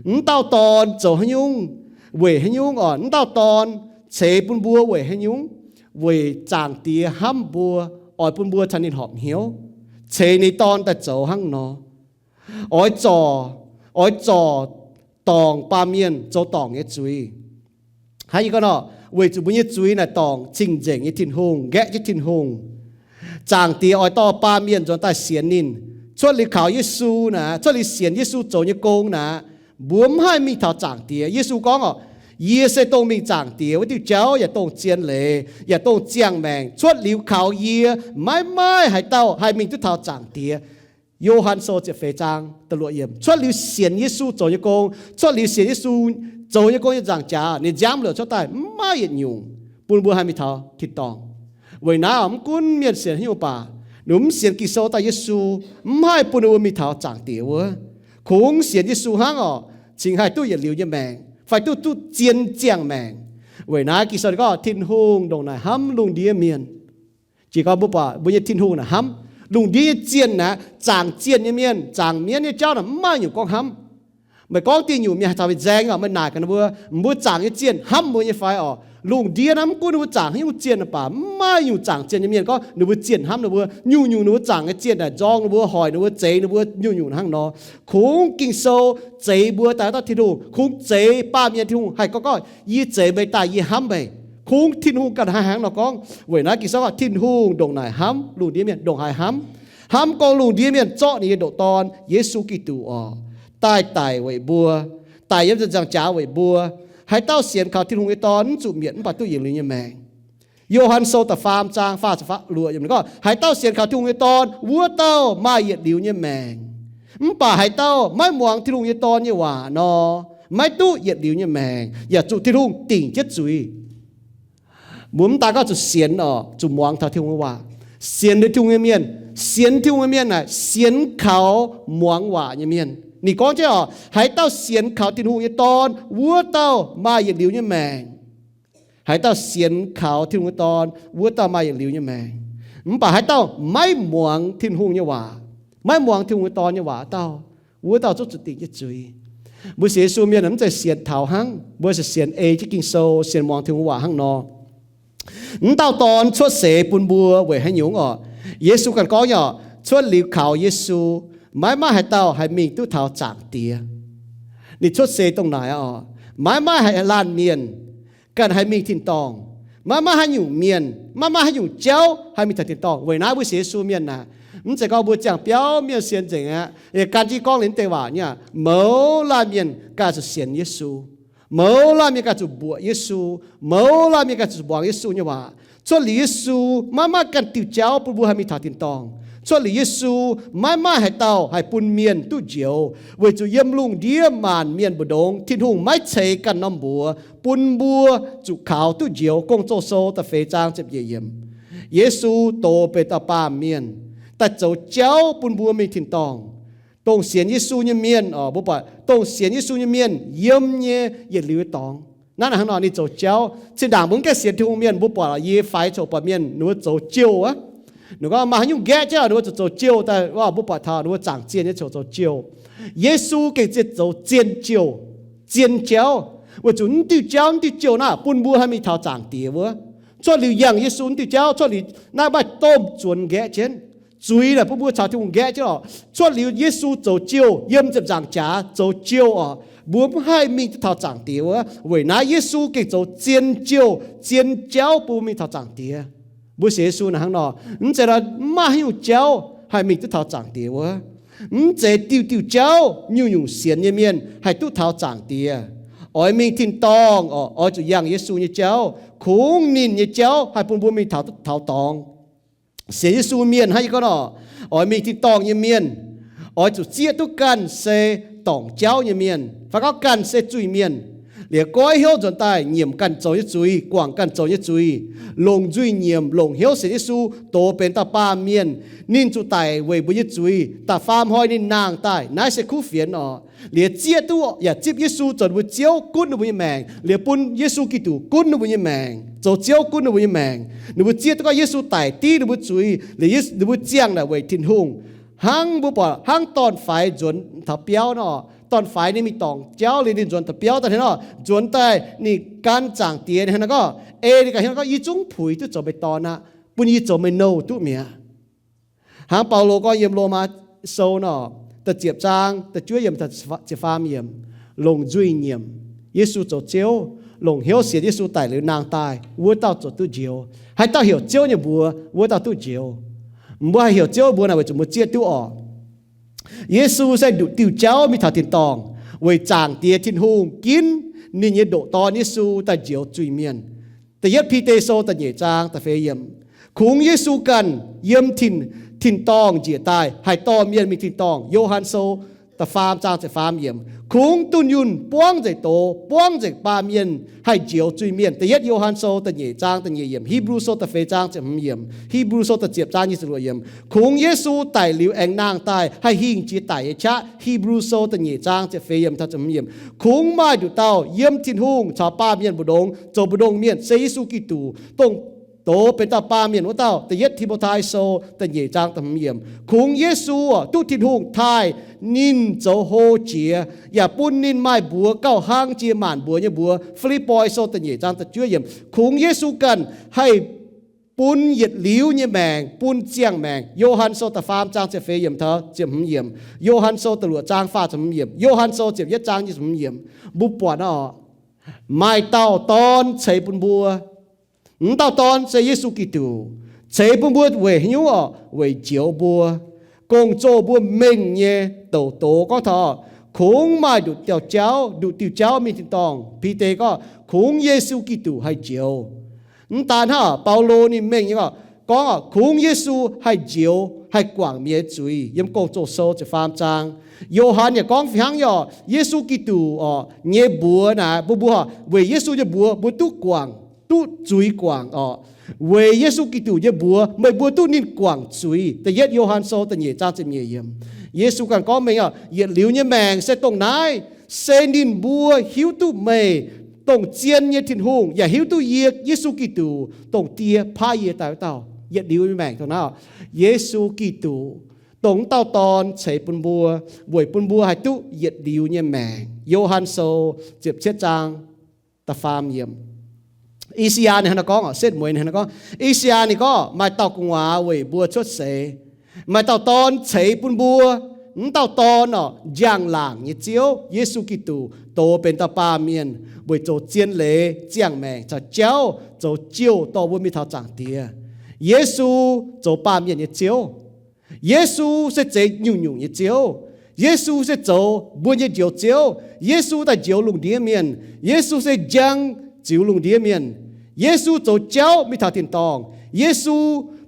Mv dauh Dorn zoux haaix nyungc, weic haaix nyungc orqc, mv dauh Dorn ceix bun mbuo weic haaix nyungc? Weic Zaangc Diex hnamv mbuo, oix bun mbuo caux ninh horpc hnyouv, ceix ninh Dorn daaih zoux hnangv nor. Oix zorc, oix zorc dorngc baamh mienh zoux dorngc nyei zuiz. Hnangv yie gorngv nor, weic zuqc mbuo nyei zuiz naaic dorngc cing-nzengc nyei Tin-Hungh, nqaeqv jienv Tin-Hungh. Zaangc Diex oix dorh baamh mienh nzuonx daaih sienx ninh. Cuotv liuz kaux Yesu naaic, cuotv liuz sienx Yesu zoux nyei gong naaic, mbuo mv haih mingh taux Zaangc Diex. Yesu gorngv orqc, yie se dongh mingh Zaangc Diex wuov diuh jauv, yaac dongh zien leiz, yaac dongh ziangh maengc. Cuotv liuz kaux yie, maiv maaih haaix dauh haih mingh duqv taux Zaangc Diex. Yo^han Sou ziepc feix zaang da'luoqc yiemc. Cuotv liuz sienx Yesu zoux nyei gong, cuotv liuz sienx Yesu zoux nyei gong nyei nzaangc jaax, ninh nziaamv liouc cuotv daaih mv maaih yietc nyungc bun mbuo haih mingh taux tin-dorngh. Weic naaiv mv gunv mienh sienx haaix nyungc baac, ninh mv sienx Ging-Sou daaih Yesu, mv haih bun ninh mbuo mingh taux Zaangc Diex wuov. Kungx sienx Yesu hnangv orqc, cingx haih duqv yietc liuz nyei maengc, fai duqv, duqv zien ziangh maengc. Weic naaiv Ging-Sou gorngv Tin-Hungh ndongc naaic hnamv lungh ndiev mienh. Jiex gorngv mbuo buatc mbuo nyei Tin-Hungh naaic hnamv lungh ndiev nyei zienh naaic, zaangc zienh nyei mienh, zaangc mienv nyei jauv naaic mv maaih nyungc gorngv hnamv. Meih gorngv dingh nyungc mienh haih taux meih nzaeng orqc, meih naaic gaax ninh mbuo, mbuo zaangc nyei zienh hnamv mbuo nyei fai orqc? Lungh ndiev naaiv mv gunv ninh mbuo zaangc haaix nyungc zienh baac, mv maaih nyungc zaangc zienh nyei mienh gorngv ninh mbuo zienh hnamv ninh mbuo. Nyungc-nyungc ninh mbuo zaangc nyei zienh naaic nzorng ninh mbuo, hoic ninh mbuo, zeix ninh mbuo, nyungc-nyungc hnangv nor. Kungx Ging-Sou zeix mbuo daaih dauh Tin-Hungh, kungx zeix baamh mienh Tin-Hungh haih gorngv, gorngv, yie zeix meih daaih yie hnamv meih. Kungx Tin-Hungh ganh haih hnangv nor gorngv. Weic naaiv Ging-Sou gorngv Tin-Hungh ndongc naaic hnamv lungh ndiev mienh, ndongc haaix hnamv? Hnamv gorngv lungh ndiev mienh zorqv ninh nyei ndoqc Dorn, Yesu Giduc orqc, daaih daic weic mbuo, daic yiem ziepc nzaangc jaax weic mbuo. Haaix dauh sienx kaux Tin-Hungh nyei Dorn mv zuqc mietc mv baac duqv yietc liuz nyei maengc. Yo^han Sou da'faam zaang faah ziepc luoqc yiemc gorngv, haaix dauh sienx kaux Tin-Hungh nyei Dorn, wuov dauh maaih yietc liuz nyei maengc. Mv baac haaix dauh maiv muangx Tin-Hungh nyei Dorn nyei waac nor, maiv duqv yietc liuz nyei maengc, yaac zuqc Tin-Hungh dingc jienv zuiz. Mbuo mv daan gorngv zuqc sienx orqc, zuqc muangx taux Tin-Hungh nyei waac. Sienx liuz Tin-Hungh nyei mienh, sienx Tin-Hungh nyei mienh naaic sienx kaux muangx waac nyei mienh. Ninh gorngv jienv orqc, haaix dauh sienx kaux Tin-Hungh nyei Dorn, wuov dauh maaih yietc liuz nyei maengc. Haaix dauh sienx kaux Tin-Hungh nyei Dorn, wuov dauh maaih yietc liuz nyei maengc. Mv baac haaix dauh maiv muangx Tin-Hungh nyei waac, maiv muangx Tin-Hungh nyei Dorn nyei waac dauh, wuov dauh zungv zuqc dingc jienv zuiz. Mbuo sienx Yesu mienh mv zeiz sienx taux hnangv, mbuo se sienx ei jienv Ging-Sou, sienx muangx Tin-Hungh waac hnangv nor. Mv dauh Dorn cuotv seix bun mbuo weic haaix nyungc orqc? Yesu ganh gorngv nyei orqc, cuotv liuz kaux Yesu, maiv maaih haaix dauh haih mingh duqv taux Zaangc Diex. Ninh cuotv seix dongh naaic orqc, maiv maaih haaix laanh mienh ganh haih mingh tin-dorngh. Maiv maaih haaix nyungc mienh, maiv maaih haaix nyungc jauv haih mingh taux tin-dorngh. Weic naaiv mbuo sienx Yesu mienh naaic, mv zeiz gorngv mbuo ziangh biauv mienh sienx nzengc aqv. Yie gan jienv gorngv liuz deix waac nyei aqv, mouz laanh mienh ganh zuqc sienx Yesu. Mouz laanh mienh ganh zuqc mbuoqc Yesu. Mouz laanh mienh ganh zuqc muangx Yesu nyei waac. Cuotv liuz Yesu, maiv maaih ganh diuh jauv bun mbuo haih mingh taux tin-dorngh. Cuotv liuz Yesu, maiv maaih haaix dauh haih bun mienh duqv njoux, weic zuqc yiem lungh ndiev maanc mienh mbu'ndongx Tin-Hungh maiv ceix ganh norm mbuox bun mbuo zuqc kaux duqv njoux. Gong-Zoh Sou da'feix zaang ziepc nyeic yiemc. Yesu doz benx dauh baamh mienh daaih zoux jauv bun mbuo mingh tin-dorngh. Dongh sienx Yesu nyei mienh oc, mbuo buatc dongh sienx Yesu nyei mienh yiem nyei yietc liuz nyei dorngx. Naaiv hnangv nor ninh zoux jauv. Zinh ndaangc mbuo mv gaengh sienx Tin-Hungh mienh, mbuo buatc yie faix coc buatc mienh ninh mbuo zoux jouh aqv. Ninh gorngv maaih haaix nyungc nqaeqv jienv ninh mbuo zuqc zoux jouh daaih, mbuo buatc taux ninh mbuo zaangc zien nyei ziouc zoux jouh. Yesu gengh zien zoux zien jouh, zien jauv, weic zuqc mv diuh jauv mv diuh jouh naaiv bun mbuo haih mingh taux Zaangc Diex wuov. Cuotv liuz yangh Yesu mv diuh jauv, cuotv liuz naaiv maaih domh zuonx nqaeqv jienv. Zuiz naaic bun mbuo caux Tin-Hungh nqaeqv jienv oc. Cuotv liuz Yesu zoux jouh, yiem ziepc nzaangc jaax zoux jouh oc, mbuo mv haih mingh duqv taux Zaangc Diex wuov. Weic naaiv Yesu gengh zoux zien jouh, zien jauv bun mbuo mingh taux Zaangc Diex. Mbuo sienx Yesu naaic hnangv nor, mv zeiz nor mv maaih haaix nyungc jauv haih mingh duqv taux Zaangc Diex wuov. Mv zeiz diuh diuh jauv nyungc-nyungc sienx nyei mienh haih duqv taux Zaangc Diex. Oix mingh tin-dorngh oc, oix zuqc yangh Yesu nyei jauv, kungx ninh nyei jauv haih bun mbuo mingh taux, taux dorngx. Sienx Yesu mienh hnangv yie gorngv nor, oix mingh tin-dorngh nyei mienh, oix zuqc zieqv duqv ganh se dorngc jauv nyei mienh, fai gorngv ganh se zuiz-mienh, liuz goiv hnyouv nzuonx daaih nyiemc ganh zoux nyei zuiz, guangc ganh zoux nyei zuiz, longc nzuih nyiemc, longc hnyouv sienx Yesu, doz benx dauh baamh mienh. Ninh zuqc daic weic mbuo nyei zuiz, da'faam hnoi ninh nangh daaih, naaiv se kuv fienx oc. Liuz zieqv duqv yaac zipv Yesu zoux ninh mbuo Ziouv, gunv ninh mbuo nyei maengc, liuz bun Yesu Giduc gunv ninh mbuo nyei maengc, zoux Ziouv gunv ninh mbuo nyei maengc. Ninh mbuo zieqv duqv gorngv Yesu daic div ninh mbuo zuiz, liuz Yesu, ninh mbuo ziangh naaic weic Tin-Hungh. Hnangv mbuo buatc hnangv dorn-faix nzuonx taux biauv nor, dorn-faix ninh mingh dorngc jauv liuz ninh nzuonx taux biauv daaih hnangv nor, nzuonx daaih ninh gan Zaangc Diex hnangv nor gorngv, ei ninh ganh hnangv nor gorngv, Yie zungv puix duqv zoux meih dorn aqv, bun yie zoux meih nouh duqv mi'aqv. Hnangv Baulo gorngv yiem Lomaa Sou nor, da'ziepc zaang da'juov yiemc, da'ziepc faam yiemc, longc nzuih nyiemc, Yesu zoux Ziouv, longc hnyouv sienx Yesu daic liuz nangh daaih, wuov dauh zoux duqv njoux. Haaix dauh heuc Ziouv nyei mbuox, wuov dauh duqv njoux. Mbuo haih heuc Ziouv mbuox naaic weic zuqc mbuo zieqv duqv oc. Yesu se nduqc diuh jauv mingh taux tin-dorngh, weic Zaangc Diex Tin-Hungh ginv ninh nyei ndoqc Dorn Yesu daaih njoux zuiz-mienh. Da'yietv Bide Sou da'nyeic zaang da'feix yiemc. Kungx Yesu ganh yiem tin, tin-dorngh njiec daaih haih dorh mienh mingh tin-dorngh. Yo^han Sou da'faam zaang ziepc faam yiemc. Kungx dunh yunh buangv nzengc doz, buangv nzengc baamh mienh haih njoux zuiz-mienh. Da'yietv Yo^han Sou da'nyeic zaang da'nyeic yiemc. Hipv^lu Sou da'feix zaang ziepc hmz yiemc. Hipv^lu Sou da'ziepc zaang nyic ziepc luoqc yiemc. Kungx Yesu daic liuz aengx nangh daaih haih hingh jiex daic nyei qaqv. Hipv^lu Sou da'nyeic zaang ziepc feix yiemc taux ziepc hmz yiemc. Kungx maaih nduqc dauh yiem Tin-Hungh caux baamh mienh mbu'ndongx zoux mbu'ndongx mienh, se Yesu Giduc, dongh doz benx dauh baamh mienh wuov dauh. Da'yietv Ti^mo^tai Sou da'nyeic zaang da'hmz yiemc. Kungx Yesu duqv Tin-Hungh taaih ninh zoux hlo jiex, yaac bun ninh maaih mbuox gauh hlang jiex maanc mbuox nyei mbuox. Fi^lipv^poi Sou da'nyeic zaang da'juov yiemc. Kungx Yesu ganh haih bun yietc liuz nyei maengc, bun ziangh maengc. Yo^han Sou da'faam zaang ziepc feix yiemc taux ziepc hmz yiemc. Yo^han Sou da'luoqc zaang faah ziepc hmz yiemc. Yo^han Sou ziepc yietv zaang nyic ziepc hmz yiemc. Mbuo buatc oc, maaih dauh dorn ceix bun mbuo. M'dauh dorn se Yesu Giduc, ceix bun mbuo weic haaix nyungc oc? Weic njoux mbuo, gong-zoh mbuo mengh nyei douc doz. Gorngv taux kungx maaih nduqc diuh jauv, nduqc diuh jauv mingh tin-dorngh. Bide gorngv kungx Yesu Giduc haih njoux. Mv daan hnangv, Baulo ninh mengh nyei gorngv, gorngv kungx Yesu haih njoux, haih guangc mienh nyei zuiz. Yiem Gong-Zoh Sou ziepc faam zaang, Yo^han yaac gorngv fih hnangv nyei oc. Yesu Giduc oc nyei mbuox naaic, mbuo, mbuo weic Yesu nyei mbuox mbuo duqv guangc, duqv zuiz guangc oc. Weic Yesu Giduc nyei mbuox meih mbuo duqv ninh guangc zuiz. Da'yietv Yo^han Sou da'nyeic zaang ziepc nyeic yiemc. Yesu ganh gorngv mengh oc, yietc liuz nyei maengc se dongh naaiv, se ninh mbuo hiuv duqv meih, dongh zien nyei Tin-Hungh, yaac hiuv duqv yie, Yesu Giduc, dongh Die paaiv yie daaih wuov dauh. Yietc liuz nyei maengc dongh naaiv oc. Yesu Giduc, dongh m'dauh dorn ceix bun mbuo, weic bun mbuo haih duqv yietc liuz nyei maengc. Yo^han Sou ziepc cietv zaang da'faam yiemc. I^saa^yaa ninh hnangv naaiv gorngv oc, setv mueiz ninh hnangv naaiv gorngv. I^saa^yaa ninh gorngv, maaih dauh gu'nguaaz weic mbuo cuotv seix, maaih dauh dorn ceix bun mbuo. M'dauh dorn oc, njang-laangc nyei Ziouv, Yesu Giduc, doz benx dauh baamh mienh weic zoux zien leiz, ziangh maengc caux jauv, zoux jouh dorh mbuo mingh taux Zaangc Diex. Yesu zoux baamh mienh nyei Ziouv. Yesu se zeiz nyungc-nyungc nyei Ziouv. Yesu se zoux mbuo nyei Njoux Ziouv. Yesu daaih njoux lungh ndiev mienh. Yesu se njang ziux lungh ndiev mienh. Yesu zoux jauv mingh taux tin-dorngh. Yesu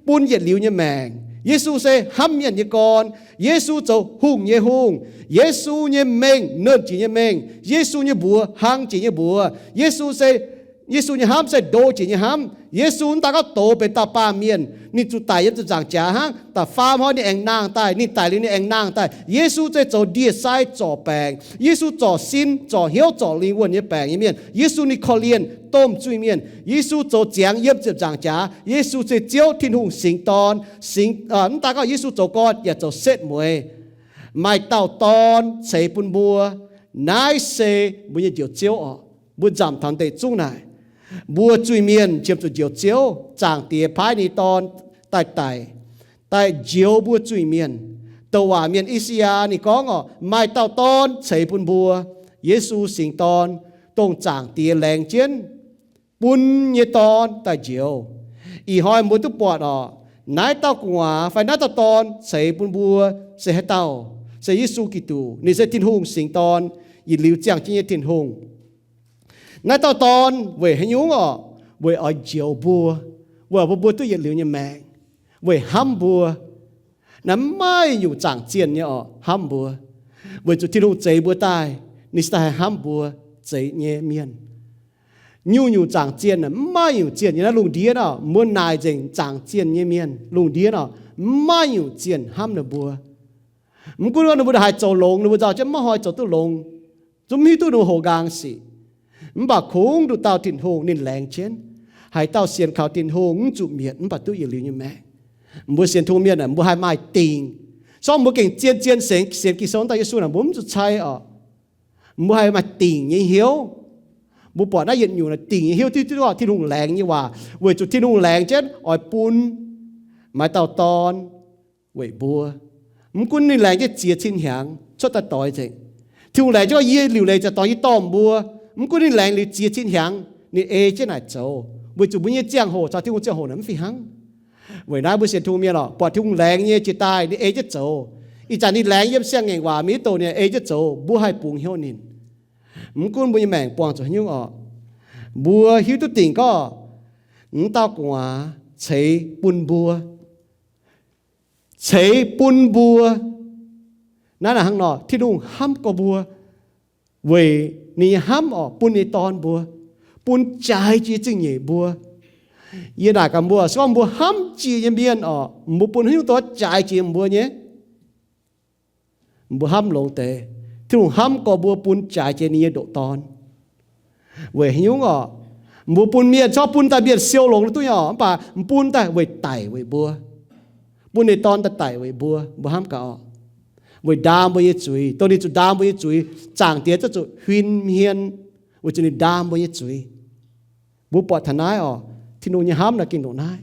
bun yietc liuz nyei maengc. Yesu se hnamv mienh nyei gorn. Yesu zoux hungh nyei Hungh. Yesu nyei mengh nernh jiex nyei mengh. Yesu nyei mbuox hlang jiex nyei mbuox. Yesu se Yesu nyei hnamv se ndo jiex nyei hnamv. Yesu mv daaih gorngv doz benx dauh baamh mienh, ninh zuqc daic yiem ziepc nzaangc jaax hnangv. Da'faam hnoi ninh aengx nangh daaih, ninh daic liuz ninh aengx nangh daaih. Yesu se zoux ndie sai zorc baengc. Yesu zorc sin, zorc hnyouv, zorc lingh wuonh nyei baengc nyei mienh. Yesu ninh korv-lienh domh zuiz-mienh. Yesu zoux ziangx yiem ziepc nzaangc jaax. Yesu se Ziouv, Tin-Hungh singx dorn, singx, mv daaih gorngv Yesu zoux gorn yaac zoux setv mueiz. Maaih dauh dorn ceix bun mbuo. Naaiv se mbuo nyei Njoux Ziouv orqc. Mbuo nzamc taux deix zungv naaic, mbuo zuiz-mienh qiemx zuqc Njoux Ziouv. Zaangc Diex paaiv ninh Dorn daaih daic, daaih njoux mbuo zuiz-mienh. Douc waac mienh I^saa^yaa ninh gorngv orqc, maaih dauh dorn ceix bun mbuo. Yesu singx dorn, dongh Zaangc Diex laengz jienv bun nyei dorn daaih njoux. Ih hnoi mbuo duqv buatc orqc, naaiv dauh gu'nguaaz fai naaiv dauh dorn ceix bun mbuo se haaix dauh? Se Yesu Giduc. Ninh se Tin-Hungh singx dorn, yietc liuz ziangh jienv nyei Tin-Hungh. Naaiv dauh dorn weic haaix nyungc orqc? Weic oix njoux mbuo, weic bun mbuo duqv yietc liuz nyei maengc, weic hnamv mbuo. Naaiv maiv nyungc zaangc zienh nyei orqc, hnamv mbuo. Weic zuqc Tin-Hungh zeix mbuo daaih, ninh se daaih haih hnamv mbuo, zeix nyei mienh. Nyungc-nyungc zaangc zienh, maiv nyungc zienh nyei naaiv lungh ndiev orqc, mbuo naaic nzengc zaangc zienh nyei mienh lungh ndiev orqc, maiv nyungc zienh hnamv ninh mbuo. Mv gunv ninh mbuo haih zoux longx, ninh mbuo nzauh jienv maiv hnoi zoux duqv longx, zungv mv hiuv duqv ninh mbuo hoqc nqaang sic. Mv baac kungx nduqc dauh Tin-Hungh ninh laengz jienv. Haaix dauh sienx kaux Tin-Hungh mv zuqc mietc mv baac duqv yietc liuz nyei maengc. Mbuo sienx Tin-Hungh mienh aah, mbuo haih maaih dingc. Sorng mbuo gengh zien-zien sienx, sienx Ging-Sou daaih Yesu naaic, mbuo mv zuqc cai orqc. Mbuo haih maaih dingc nyei hnyouv. Mbuo buatc naaiv yietc nyungc naaic dingc nyei hnyouv diuv duqv Tin-Hungh laengz nyei waac, weic zuqc Tin-Hungh laengz jienv oix bun maaih dauh dorn weic mbuo. Mv gunv ninh laengz jienv ziex cin hnyangx cuotv daaih doix nzengc. Tin-Hungh laengz jienv gorngv, yie liuc leiz ziepc dorngx yie dorh mbuo. Mv gunv ninh laengz liuz ziex cin hnyangx, ninh ei jienv naaic zoux, weic zuqc mbuo nyei ziangh hoc caux Tin-Hungh ziangh hoc naaic mv fih hnangv. Weic naaiv mbuo sienx Tin-Hungh mienh orqc, buatc Tin-Hungh laengz nyei jiex daaih ninh ei jienv zoux. Ih zanc ninh laengz yiem siang-ngaengc waac mingh duqv, ninh ei jienv zoux, mbuo haih bungx hnyouv ninh. Mv gunv mbuo nyei maengc buangh zuqc haaix nyungc orqc, mbuo hiuv duqv dingc gorngv mv dauh gu'nguaaz ceix bun mbuo, ceix bun mbuo. Naaiv naaic hnangv nor, Tin-Hungh hnamv gorx mbuo, weic ninh nyei hnamv orqc, bun ninh dorn mbuo, bun jaaix jiex zingh nyeic mbuo. Yie naaic gaax mbuo, se gorngv mbuo hnamv jiex nyei mienh orqc, mbuo bun haaix nyungc dorn jaaix jiex mbuo nyei? Mbuo hnamv longx deix, Tin-Hungh hnamv gorx mbuo bun jaaix jiex ninh nyei ndoqc dorn. Weic haaix nyungc orqc? Mbuo bun mienh, corc bun daaih mienh siou longx duqv nyei orqc, mv baac mv bun daaih weic daic weic mbuo, bun ninh dorn daaih daic weic mbuo. Mbuo hnamv gaax orqc, weic ndaam mbuo nyei zuiz, dongh ninh zuqc ndaam mbuo nyei zuiz, Zaangc Diex ziouc zuqc huin hmien, weic zuqc ninh ndaam mbuo nyei zuiz. Mbuo buatc taux naaiv orqc, Tin-Hungh nyei hnamv naaic gengh ndongc naaiv.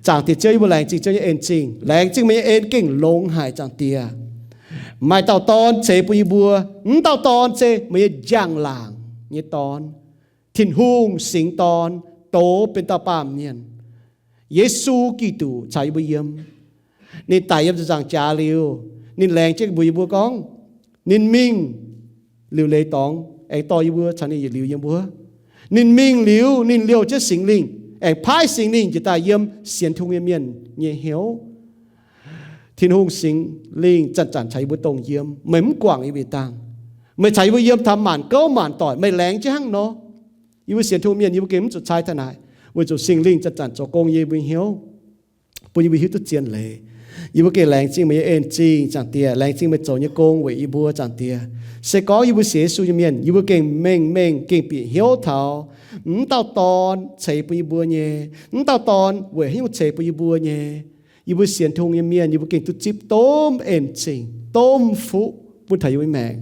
Zaangc Diex Ziouv, yie mbuo laengz zingh Ziouv nyei en-zingh. Laengz zingh meih nyei en gengh longx haic, Zaangc Diex. Maaih dauh dorn ceix bun yie mbuo. Mv dauh dorn se meih nyei njang-laangc nyei dorn, Tin-Hungh singx dorn, doz benx dauh baamh mienh, Yesu Giduc caux yie mbuo yiem. Ninh daic yiem ziepc nzaangc jaax liuz, ninh laengz jienv mbuox yie mbuo gorngv, ninh mingh liuc leiz dorngx aengx dorh yie mbuo caux ninh yietc liuz yiem wuov. Ninh mingh liuz, ninh liouh jienv Singx Lingh, aengx paaiv Singx Lingh njiec daaih yiem sienx Tin-Hungh nyei mienh nyei hnyouv. Tin-Hungh Singx Lingh zanc-zanc caux yie mbuo dongh yiem. Meih mv guangc yie mbuo dangh. Meih caux yie mbuo yiem taux maanc gouv maanc doic. Meih laengz jienv hnangv nor. Yie mbuo sienx Tin-Hungh mienh, yie mbuo gengh mv zuqc cai taux naaic, weic zuqc Singx Lingh zanc-zanc zoux gong yie mbuo hnyouv, bun yie mbuo hiuv duqv zien leiz. Yie mbuo gengh laengz zingh meih nyei en-zingh, Zaangc Diex. Laengz zingh meih zoux nyei gong weic yie mbuo, Zaangc Diex. Se gorngv yie mbuo sienx Yesu nyei mienh, yie mbuo gengh mengh mengh gengh bieqc hnyouv taux mv dauh dorn ceix bun yie mbuo nyei. Mv dauh dorn weic haaix nyungc ceix bun yie mbuo nyei? Yie mbuo sienx Tin-Hungh nyei mienh, yie mbuo gengh duqv zipv domh en-zingh, domh fuqv bun taux yie mbuo maengc.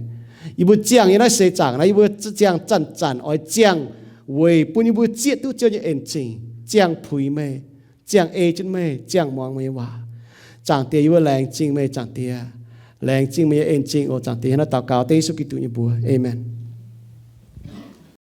Yie mbuo ziangh nyei naaiv seix zaangc naaiv, yie mbuo ziangh zanc-zanc oix ziangh weic bun yie mbuo zieqv duqv Ziouv nyei en-zingh, ziangh puix meih, ziangh ei jienv meih, ziangh muangx meih nyei waac. Zaangc Diex, yie mbuo laengz zingh meih, Zaangc Diex. Laengz zingh meih nyei en-zingh oc, Zaangc Diex. Naaiv daux gaux dengv Yesu Giduc nyei mbuox. Aamen.